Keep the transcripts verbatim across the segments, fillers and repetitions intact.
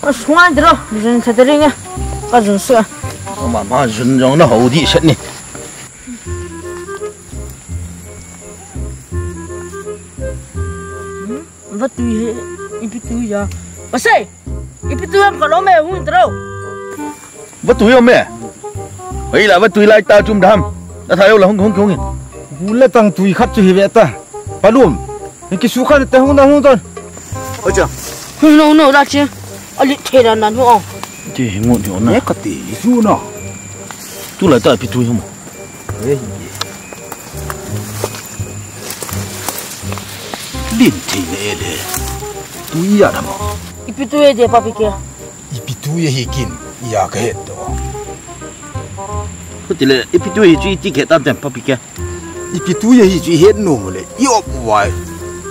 Aswan dro, jun sa tering eh. Ka jun sa. Mama jun jong na ho di set ni. Vatui he, ipi tui ya. Pasai, ipi tui am ka lo me hun tro. Vatui om e. Hei la vatui lai ta chum dam. Na tha yo la hung hung hung. Gul le tang tui khat chu hi ve ta. Palum. Ni kisu khan te hung na hung ton. Oi cha. Hung no no la che. Ali thera nan ho. Ti hi ngut hi ona. Ne ka ti hi su na. Tu lai ta ipi tui hum. Ei. Din thei le le. Tui ya na mo. Ipi tui e de papi ke. Ipi tui e hi kin. Ya ka het do. Khuti le ipi tui hi chu iti ke tan tem papi ke. Ipi tui e hi chu i het nom le. I op uva.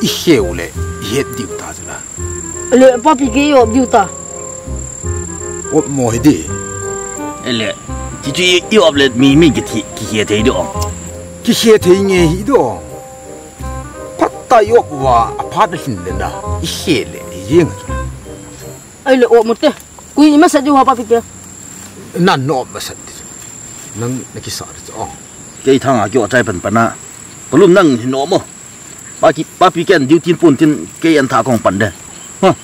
I heu le. I het diu ta chu na. Le papi ke i op diu ta. Op mo hi di. Ele, ti chu i, i op le mi, mi ki thi, ki he thei di ong. Ki he thei nge hi di ong. Phat ta i op uva, a phat a hin le na. I he le, i jeng chu. Ai le op mo te. Kui i masa diu ha papi ke. Nan no op masa di. Nang na ki sa di ong. Kei thang a ki o chai pan pan a. Palum nang hin op mo. Pa ki, papi ken diu tin pun tin kei an tha kong pan de. Ha.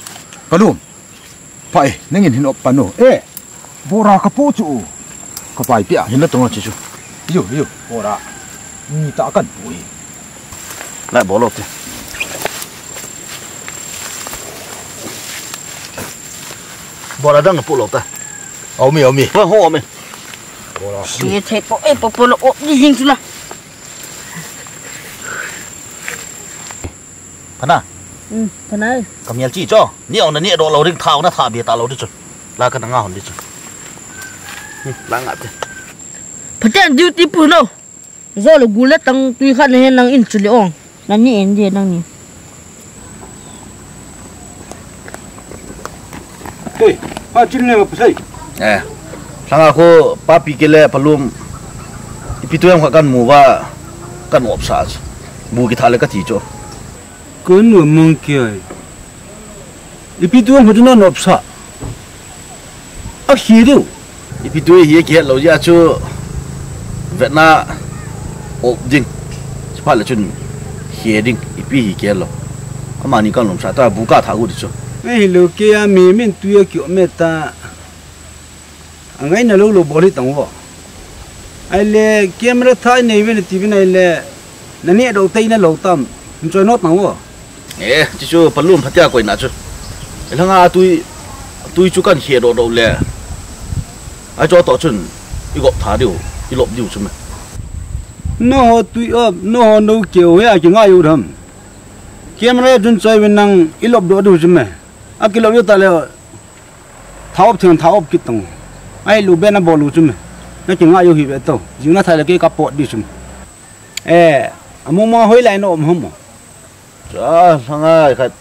Palum. Pai, nangin hin op pan u. Eh, bora ka pu chu. Ka pai pia, hin la tong chu chu. Yo, yo, bora. Ni ta kan pu hi. Lai bolo te. Bora dang pu lo ta. Au mi, au mi. Ho, ho mi. Bora. Si the po, eh, po, po lo, oh, ni hing chu la. Phana. Hmm, phana. Ka mial chi cho. Ni ong na ni do lo ring thau na tha bia ta lo di chu. La ka na nga hon di chu. Hmm, la nga te. Phaten duty pu no. Zo lo gul le tang tui khat na he nang in chu le ong. Na ni en di nang ni. Hey, ha chin ne ma pasai. Eh. Langa ko papi ke le palum. Ipi tu em kha kan mu va kan op sa. Bu ki tha le ka ti cho. Kun nu mong ki ai. Ipi tu em kha tu na op sa. A hi diu. Ipi tu hi ki het lo ya chu. Vetna op ding. Chuphat le chun hi ding. Ipi hi ki het lo. Amani kan lom sa ta bu ka tha u di chu. Ngai hi lo ke a mi min tu ya ki o me ta. A ngai na lo lo bol hi tang vo. Ai le camera thai nei ve na ti ve nai le. Na ne do tei na lo tam. Hin choi not tang vo. Eh, chi chu palum phatia koi na chu. E langa tui, tui chu kan he do do le. Ai cho to chun i gop tha diu, i lop diu chu me. No ho tui op, no ho no keu he a ki ngai u dam. Camera chun choi ve nang i lop do diu chu me. A ki lop yo ta le. Tha op theng tha op kit tong. Ai lu be na bol u chu me. Na ki ngai u hi ve to. Jing na thai le ke ka pot diu chu me. Eh, a mu ma hoi lai no om hom mo. Cha, langa khat.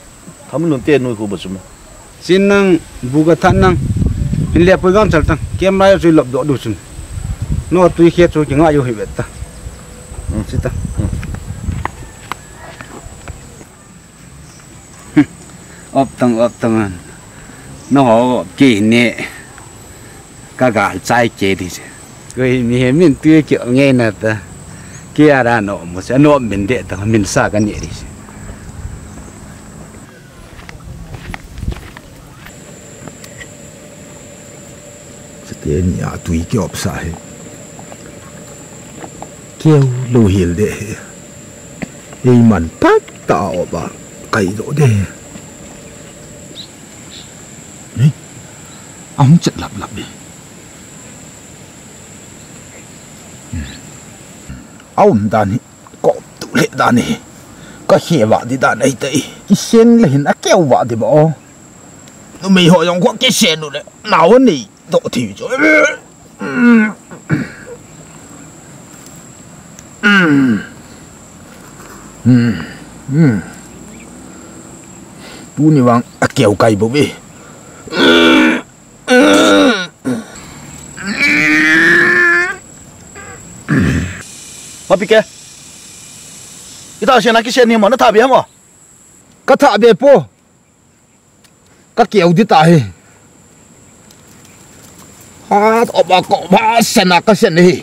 Tham lun te nui khu ba chu me. Chin nang bu ka than nang. Hin le poi gang chal tang. Kem lai chu lop do du chu. No tui khe chu ki nga yu hi vet ta. Hmm. Chi ta. Hmm. Op tang, op tang an. No ho op ki ne. Ka gal chai ke di che. Koi mi he min tu ke nge na ta. Ke ara no mo se no min de ta min sa ka ni ri se. Sate ni a tui ke op sa he. Keu lo hil de he. Ei man pat ta op a kai do de he. Ni. A hung chet lap lap de. A um dan hi, kop tu le dan hi. Ka he va di dan ai tai. Ki seng le hin a keu va di ba o. Numei ho jong ko ki se nu le. Nau nei do thi jo. Tuni vang a keu kai bo ve. Papi ke. Ita sian aki sian ni mo na thabi hamo. Ka thabi po. Ka keu di ta hi. A, oba ko ba sena ka sen hi.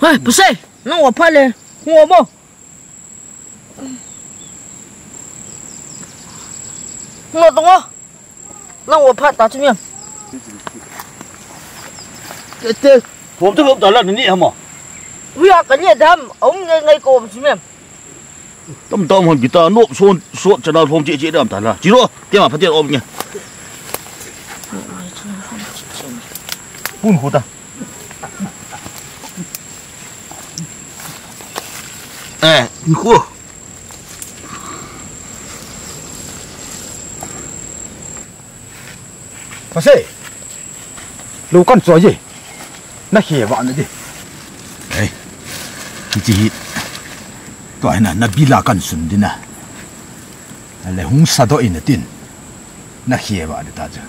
Hei, Pasei, nang wa pha le, hung wa mo. Hung wa tong wa. Nang wa pha ta chu miam. Te, te. Thom chu hom ta la ni hama. Ui a ka ni dam, um ngai ngai ko chu miam. Tam tam hon kita nop son sot chana thom che che dam ta la. Chi ro, te ma pha te om nge. Pun khu ta. Eh, khu. Pasei. Lo kan choi je. Na khe va na di. Ei. Hichi hi. Tua hi na, na bila kan sun di na. Ale hung sa do in tin. Na khe va di ta cha.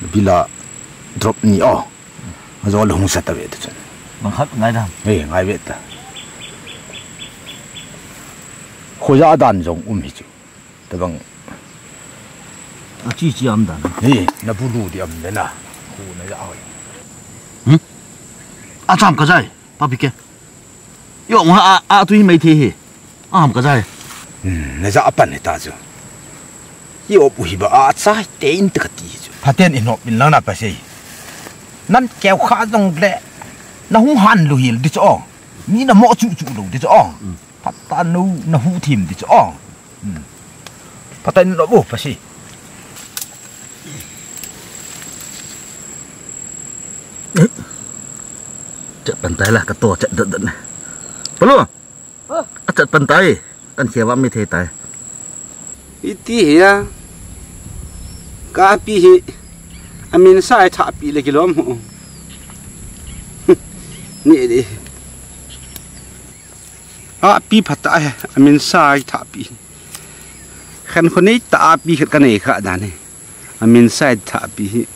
Na bila drop ni o. Ajo le hung sa ta ve ta chun. Bang khat ngai da. Hei, ngai ve ta. Khoja dan jong um hi chu. Tabang. A chi chi am dan. Hei, na bulu di am le na. Khu na ja hoi. Hmm? A cham ka jai. Pa pi ke. Yo, nga a, a tu hi mai the hi. Am ka jai. Hmm, na ja pan hi ta chu. I op u hi ba a chai te in te ka ti chu. Phaten in hop in lang na Pasei. Nan keu kha jong le. Na hung han lu hil di chu o. Mi na mo chu chu lo di chu o. Hmm. Phat ta no na hu thim di chu o. Hmm. Phaten in op u Pasei. Chat pan tai la ka to chat dot dot na. Palo. Hah? A chat pan tai, kan khe va mi thei tai. Iti hi a, ka pi hi, a min sa ai tha pi le kilom hu. Ni di. A pi phat ta he, a min sa ai tha pi. Khan khonei ta a pi khat ka nei kha dan he. A min sa ai tha pi hi.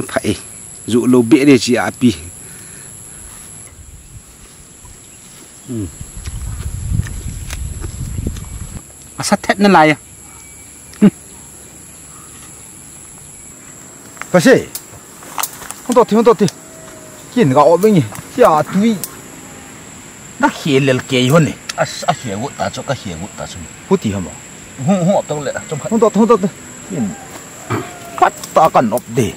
Pha e, zu lo be de chi a pi. Hmm. Asa thet na lai a. Hmm. Pasei. Hung to ti, hung to ti. Kin ga o bengi. Sia tui. Na khe lel kei hon ni. As, a khe gut ta chu, ka khe gut ta chu. Hu ti hamo. Hung, hung op tong le, chom khat. Hung to, hung to ti. Kin. Pat ta kan op de.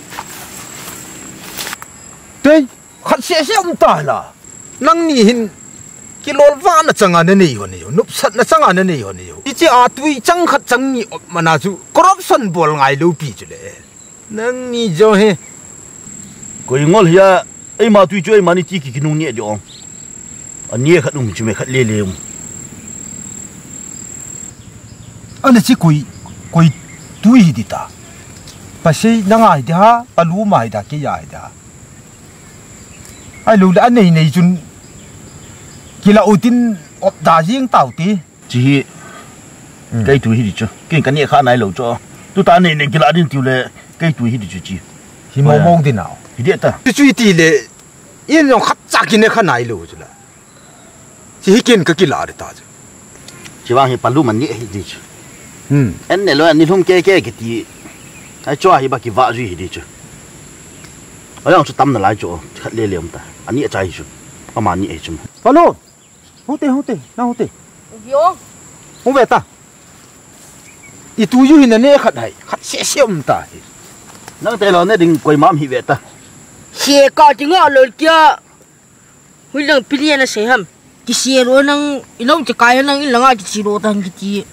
Tei. Khat seh seh um ta la. Nangni hin kilol vana changa na nei ho nei ho, nopsatna changa na nei ho nei ho. Hiche a tui chang khat chang ni op mana chu corruption bol ngai lou pi chu le. Nangni jo he. Koi ngol hia, eima tui chu eima ni ti ki kinung ni a di ong. A ni khat um chu me khat le le um. Ana chi koi, koi tui hi di ta. Pasei na ngai di ha, pa lu mai da ki ya hi da. Ai lo le, a nei nei chun kila u tin op da jing tau ti. Chi hi, hmm, kei tui hi di chu. Kin ka ni kha nai lo chu. Tu ta nei nei kila din tiu le, kei tui hi di chu chi. Hi mo mo di nau. Hi di ta. Chu chu ti le, in jong khat cha kin ne kha nai lo chu la. Chi hi kin ka kila de ta chu. Chi vang hi pa lu man ni hi di chu. Hmm. En ne lo ni lhum ke ke ki ti. Ai chua hi ba ki va jui hi di chu. Ai ang chu tam na lai chu. Khat le le um ta. Ani a chai chu. Ama ni hi chu. Pa lu. Hu te, hu te. Na hu te. Yo. Hu ve ta. I tu ju hi na ne khat hai. Khat se se um ta hi. Nang te lo ne ding koi mam hi ve ta. Se ka ti nga lo kia. Hui lang pili ana sei ham. Kisi ro nang, i nau te kai nang in langa kisi ro tan kiti.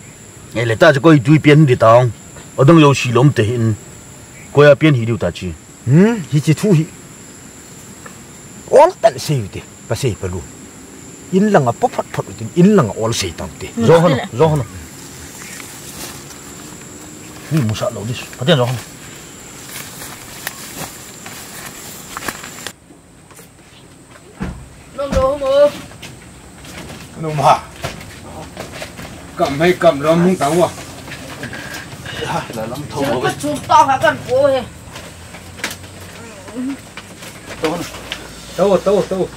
E le ta chu koi tui pian di ta ong. Adang yo si lom te hin. Koi a pian hi diu ta chi. Hmm, hi chi thu hi. Ol tan sei u te, pa sei pa lu. In langa po phot phot u tin, in langa ol sei tang te. Zo hon, zo hon. Ni musa lo dis. Pa te zo hon. Nom lo mo. Nom ha. Kam hai kam lom hung tang wa. Ya, la lam tho. Chum ta ha kan ko he. To na. Tao, tao, tao.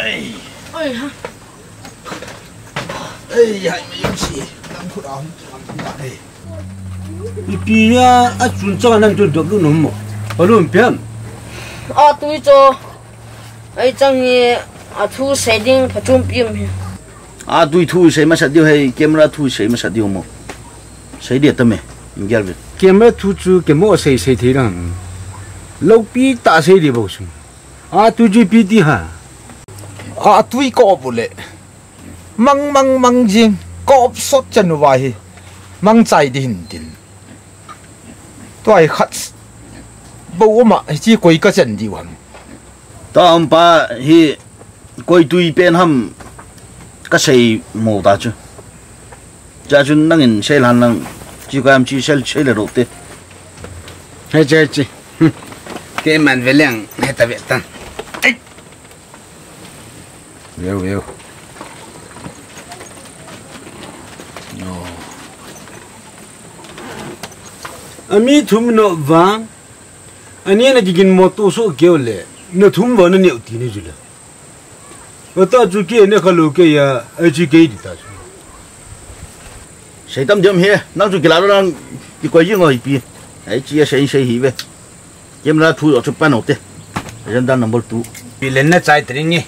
Ei. Oi ha. Ei, hai mai yong si. Nang khut a hung tum tum ta ei. Ipi a, achun chang nang tu dop lu nom mo. Alu piam. A tui cho. Ai chang ni a thu sei ding phachom piam hi. A tui thu sei masa diu hei, camera thu sei masa diu mo. Sei dia tame, in gel ve. Camera thu chu kemo sei sei thei lang. Lopi ta sei di bo sung. A tui chu ipi ti ha. A tui ko bu le. Mang mang mang jing. Ko op sot chan u va hi. Mang chai di hin tin. Tua hi khat. Bo uma hi chi koi ka chan diu ham. Ta um pa hi koi tui pen ham ka sei mo ta chu. Cha chun nangin sei lan lang chi ko am chi sel sei le ro te. Hei che chi. Keiman ve leng heta ve tan. Ei. Veu, veu. No. Ami thum no vang. Ani na kigin mo tu so keu le. Na thum va na neu ti ni ju le. Ata chu ke ne kha lo ke ya, ai chi ke di ta chu. Sei tam diam he, nang chu kila lo nang ki koi jing oi pi. Ai chi a sei sei hi ve. Camera thu lo chu pan o te. Agenda number two. Pi len na chai tring nge.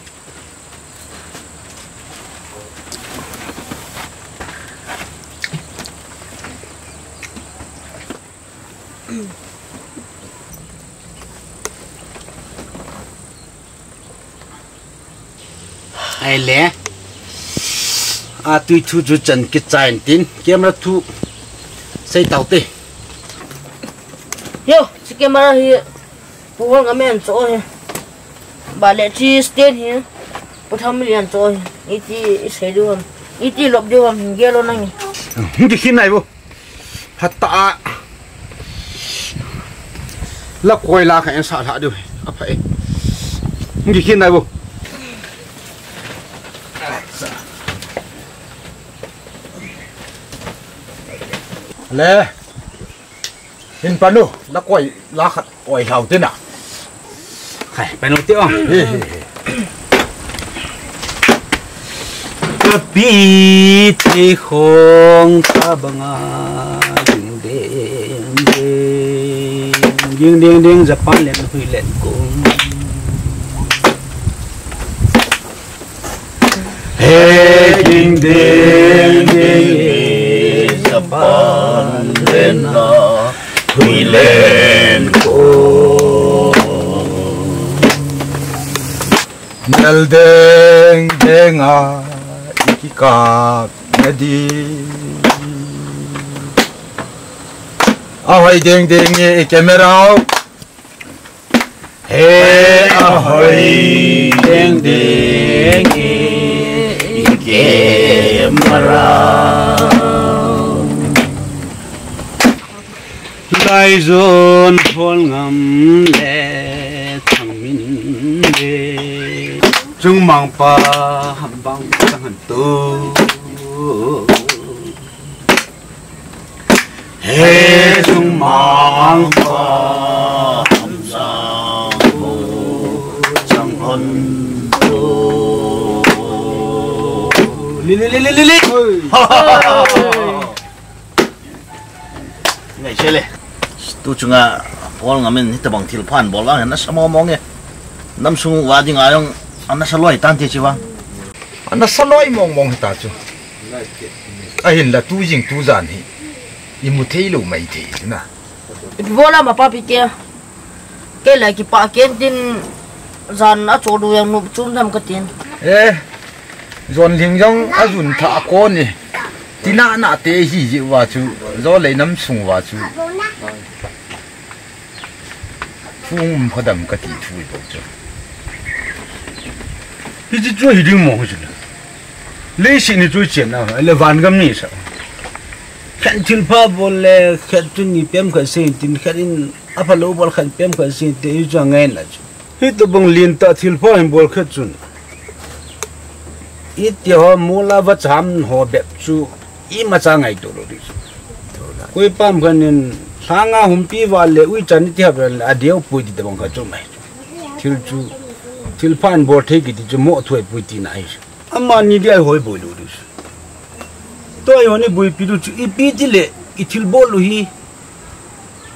Ai le. A tui thu chu chan kichai tin. Camera thu sei tau te. Yo, chi camera hi. Pu Hol Ngam in cho hi. Ba le chi stand hi. Pu Tham Lian cho hi. Iti i sei diu ham. Iti lop diu ham hin gel o nang. Hung ki khin nai bo. Phat ta a. La koi la kha en sa tha diu. A pha e. Hung ki khin nai bo. Le. Hin panu, la koi, la khat koi hlau tina. Hai, panu ti ong. He, he, he. Kapi thei khong ta banga ding ding ding. Ding ding ding, Japan len hui len kung. He ding ding ding, Japan len na hui len ko. Nal ding ding a iki kap na di. Ahoi ding ding e camera. He ahoi ding ding e camera. Lai zon Hol Ngam le Thang Min le. Chung mang pa ham bang sang han tu. He chung mang pa ham sang ho chang hon to. Li, li, li, li, li, li. Ngai che le. Tu chunga Hol Ngam in hitabang thil phan bol vang na sa mo mo nge. Nam sung va ding a jong ana sa loi tan ti chi vang. Ana sa loi mong mong ta chu. Ahin la tu jing tu jan hi. I mu thei lo mai thei na. Ipi bola ma pa pi ke. Ke la ki pa ken tin jan a cho du yang nu chum tham ka tin. Eh. Zon ling jong a zun tha a kon ni. Tina na te hi ji wa chu. Zo lei nam sung wa chu. Phung khadam ka ti thu i bol chu. Hichi chu hi ding mo chu. Leiset ni chu chen na, le van gam ni sa. Khen thil pha bol le, khen tu ni pem kha se tin, khen in a pha lo bol khen pem kha se te, i chu ngai na chu. Hitabang lien tah thil pha hin bol khat chun. Iti ho mula va cham ho bep chu imacha ngaito lou ding chu. Koi pam khan in lhanga humpi va le ui chan iti hap le a deu pui ti tabang kha chu mai. Thil chu, thil phan bol thei kiti chu mo thuai pui tina ahi. Amani dia hoi boi lu du. Tua hi honi boipi lu chu, ipi ti le, i thil bol u hi,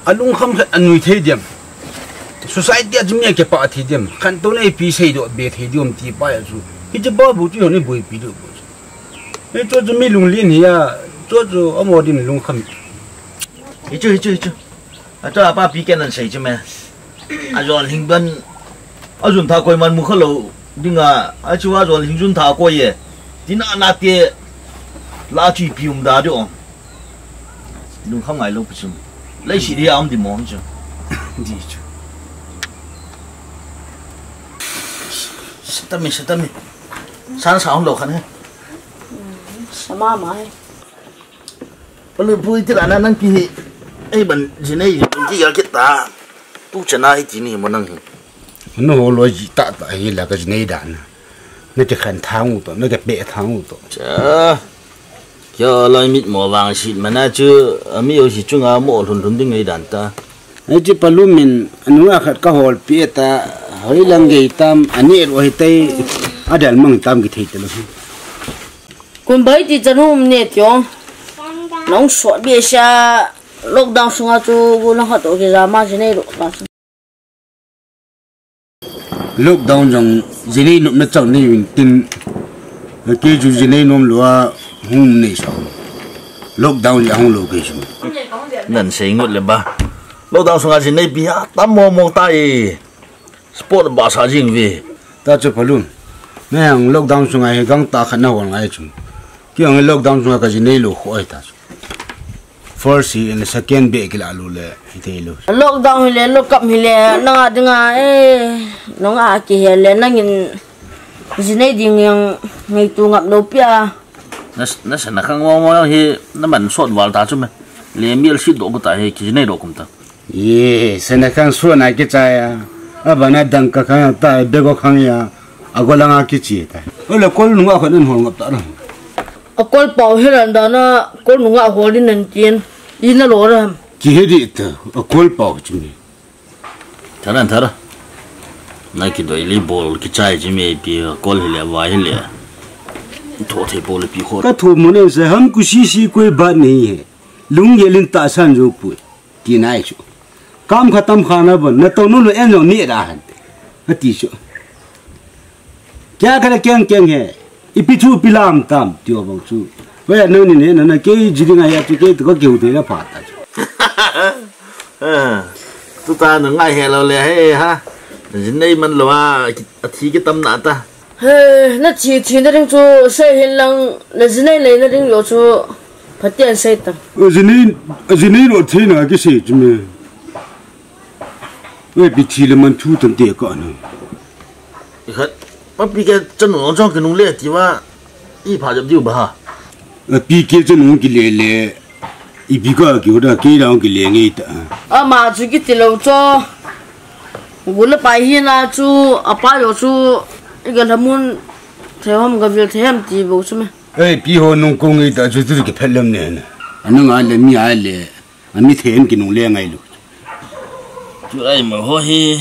a lungkham khat a nui thei diam. Society a chu mi a kipah thei diam. Khantou na ipi seidoh be thei diam ti pa a chu. Hiche pa bu chu honi boipi lu bu chu. Hichu chu mi lunglen hi a, chu chu amo din lungkham. Hichu, hichu, hichu. Atua pa pi ken an sei chu me. Ajol hing ban, ajun tha koi man mu kha lo dinga, achu ajol hing jun tha koi e. Tina na te, la chu ipi um da de ong. Lungkham ngai lo pi chu. Leiset hi a um di mo chu. Di chu. Satami, satami. San sa hung lo khan he. Sama ma he. Palu pui ti la na nang pi hi. Ei ban jinei ji ban ji ya kit ta. Tu chana hi ti ni mo nang hi. Na ho lo ji ta ta hi la ka jinei da na. Na ti khan thang u to, na ka pe thang u to. Cha. Kya lai mit mo vang sit mana chu, ami o si chunga mo lhun lhun ding ngai dan ta. Ai chi palu min, anu a khat ka hol pi ta, hoi lang gei tam, ani ro hi tai, adal mang tam ki thei ta lo. Kun bai ti chan hum ne tio. Nong sot bi sha lockdown sunga chu gu nang khat to ki za ma ji nei ro ta. Lockdown jong jinei nop na chang nei vin tin. Kei chu jinei nom lou a hung nei sa. Lockdown ja hung lou kei chu. Nan sei ngot le ba. Lockdown sunga jinei pi a tam mo mo ta e. Sport ba sa jing ve. Ta chu palun. Nang lockdown sunga he gang ta khat na hol ngai chu. Kei ang lockdown sunga ka jinei lou kho ai ta chu. First hi le second beh kila lu le hi thei lu. Lockdown hi le, lock up hi le, nanga dinga, eh, nanga ki he le, nangin jinei ding yang ngai tu ngap lo pia. Na, na sana khang mo mo hi, na man sot val ta chu me. Le mial sit do ku ta hi, ki jinei do kum ta. Ye, sana khang sot na ki cha ya. Abana dang ka khang ta, be ko khang ya. Ago langa ki chi ta. Ole kol nunga khon hol ngap ta lo. A kol pau hi ran dan a, kol nunga hol din nan tin, i na lo ram. Ki he di ta, a kol pau chu mi. Thara, thara. Na ki doi li bol ki chai chu mi pi, a kol hi le, vai hi le. Tho thei bol pi kho. Ka tho mo ne se, हमको किसी से कोई बात नहीं है. Lung ye lin ta san jo pui. Ti nai chu. Kam khatam khana bon, na to nu lo en lo ni da han. Ati chu. Kya kare keng keng he. Ipi thu ipi lam tam, tio bang chu. Ve nang ni ne, na, na kei ji ding a ya chu kei to ka keu te la pha ta chu. Eh, tu ta na ngai he lo le he ha. Jinei man lo a, a thi ki tam na ta. He, na thi, thi na ding chu, sei hin lang, na jinei lei na ding lo chu, Pathen sei ta. A jinei, a jinei lo thi na ki sei chu me. Oi, pi thi le man thu tan te ka na. I khat, pa pi ke chanu jong ki nung le ti wa, i pha jap diu ba ha. A pi ke chanu ki le le, i pi ka ki ho da ke da ki le ngai ta. Ama chu ki ti lo cho. Gu le pai hi na chu, a pa yo chu, i ga la mun, the hom ga vil the hem ti bo chu me. Ei, pi ho nung ko ngai ta chu tu ki phet lem ne na. Anu nga le mi a le. Ami the en ki nung le ngai lu. Chu ai ma ho hi,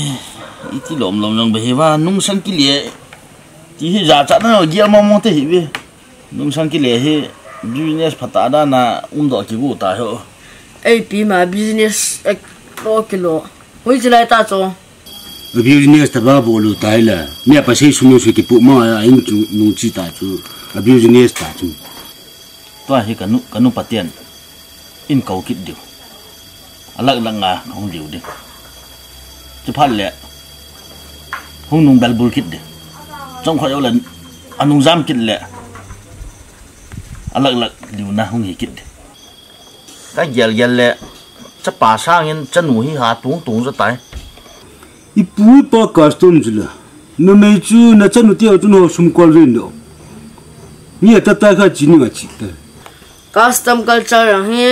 i ti lom lom jong be hi va, nung sang ki le. Ti hi ja cha na, gia mo mo te hi ve. Nung sang ki le hi, business pha ta da na, um do ki gu ta ho. Ei pi ma business ek lo ki lo. Hoi chi lai ta cho. A business ta ba bo lu tai la. Mi a pa sei sum su ki pu ma a in chu nung chi ta chu. A business ta chu. Tua hi ka nu, ka nu Pathen in kau kit diu. A lak lak nga ka hung liu ding. Chu phat le hung nung bel bul kit ding. Chong kho yo le a nung jam kit le a lak lak liu na hung hi kit ding. Ka gel gel le chapa sangin chanu hi ha tung tung jo tai. I pu i pa custom chu la. Numei chu na chanu tia chu no sum kol ven do. Ni a ta ta kha chi ni ma chi ta. Custom culture ang hi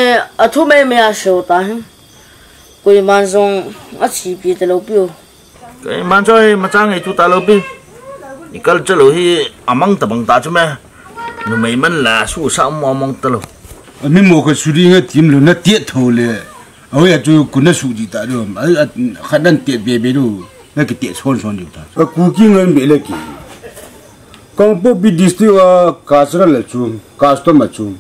a thu mai mai a seo ta hi. Koiman jong a chi pi ta lo piu. Koiman jong hi ma chang ei tu ta lo pi. I culture lo hi a mang ta bang ta chu me. Numei man la su sa mo mang ta lo. A mi mo ka su ri nga tim lo na tia tho le. Awi a chu kuna su di ta do. A, a, khat nan tia be be do. Na kiti son son diu ta. A Kuki ngai be le ki. Kangpokpi district a cultural a chum, custom a chum.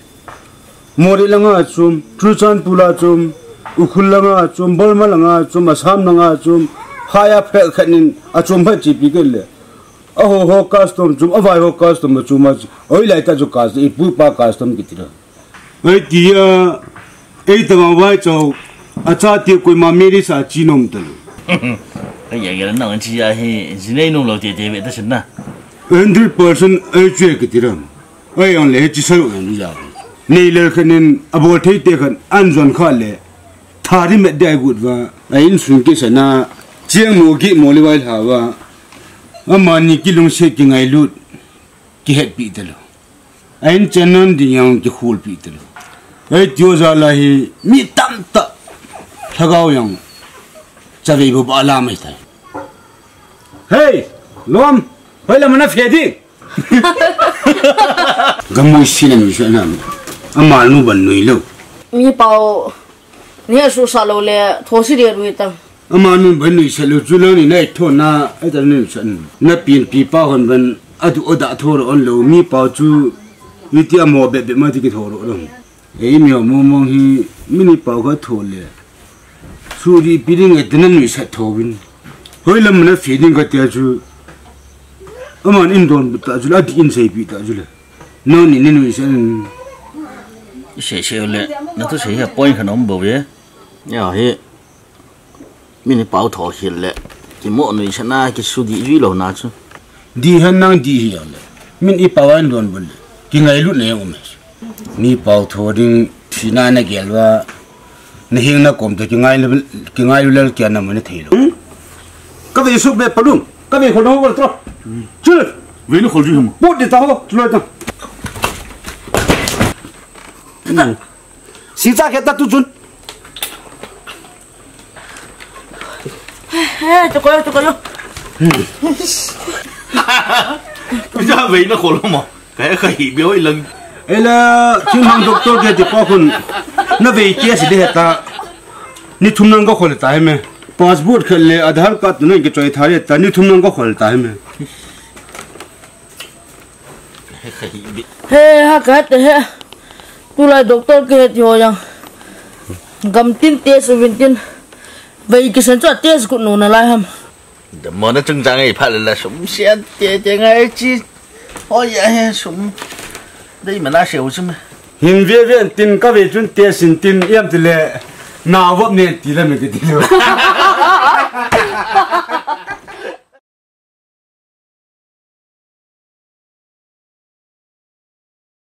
Moreh langa chum, Churachandpur a chum, Ukhrul langa chum, Burma langa chum, Assam langa chum, haya phek khat nin a chum pha chi pi ke le. A ho ho custom chum, a vai ho custom a chum a chu. Oi lai ta chu custom, i pu pa custom kiti ra. Ei tia, ei tama vai chau, a cha tia koima meri sa chi nom ta lo. Ei ya gel na chi ya hi, jinei nom lo te te ve ta sin na. Hundred percent ei chue kiti ra. Oi, ang le chi sa lo ang ja. Nei le khan in a bol thei te khan an jon kha le. Thari met dai gut va. A in sun ki sana. Chiang mo ki mo le vai ha va. Amani ki lung se ki ngai lut. Ki het pi te lo. A in chen non ding yang ki khul pi te lo. Ei tio ja la hi mi tam ta. Lhagao yang. Cha vei bo ba la mai tai. Hey, lom. Hoi la mana fe ding. Gamui sina nui sa nam. Ama nu ban nui lo. Mi pau ni su sa lo le tho si de rui ta. Ama nu ban nui sa lo chu lo ni nai tho na ai ta nui sa. Na pin pi pa hon ban adu oda tho ro on lo mi pau chu iti amo be be ma ti ki tho ro lo. Ei mi ho mong mong hi mi ni pau kha tho le. Suri pi ding e tena nui sa tho win. Hoi lam na fe ding ka tia chu. Aman in don ta chu la di in sei pi ta chu le. No ni ni nui sa. Se se le. Na to se ha point khan om bo ve. Ya hi. Mi ni pau tho hil le. Ki mo nui sa na ki su di jui lo na chu. Di han nang di hi le. Min i pau an don bun le. Ki ngai lut ne um. Ni pau tho ding thina na gel va. Na hing na kom to ki ngai lu ki ngai lu lel kia na mo ni thei lo. Ka ve suk be palung. Ka ve khol no ko tro. Chu. Ve ni khol ju hum. Put di ta ho. Chu lo ta. Si cha ke ta tu chun. He, he, chukoi, chukoi. Kuja vei na khol mo. Ka he kha hi be oi lang. Ela, chin hang doctor ke ti pa khun. Na vei ke si de ta. Ni thum nang ko khol ta he me. Passport khat le Aadhaar card na ke choi tha le ta ni thum nang ko khol ta he me. He, ha, ka te he. Tulai doctor ke he ti ho yang. Gam tin test uvin tin. Vai kisan chu test kut nu na lai ham. Da mo na chung chang ei pha le la sum sian te te ngai chi. Oi ya he sum. Dei ma na se u sum. Hin ve ve tin ka ve chun test in tin yam ti le. Na vop ne ti la me ti ti lo.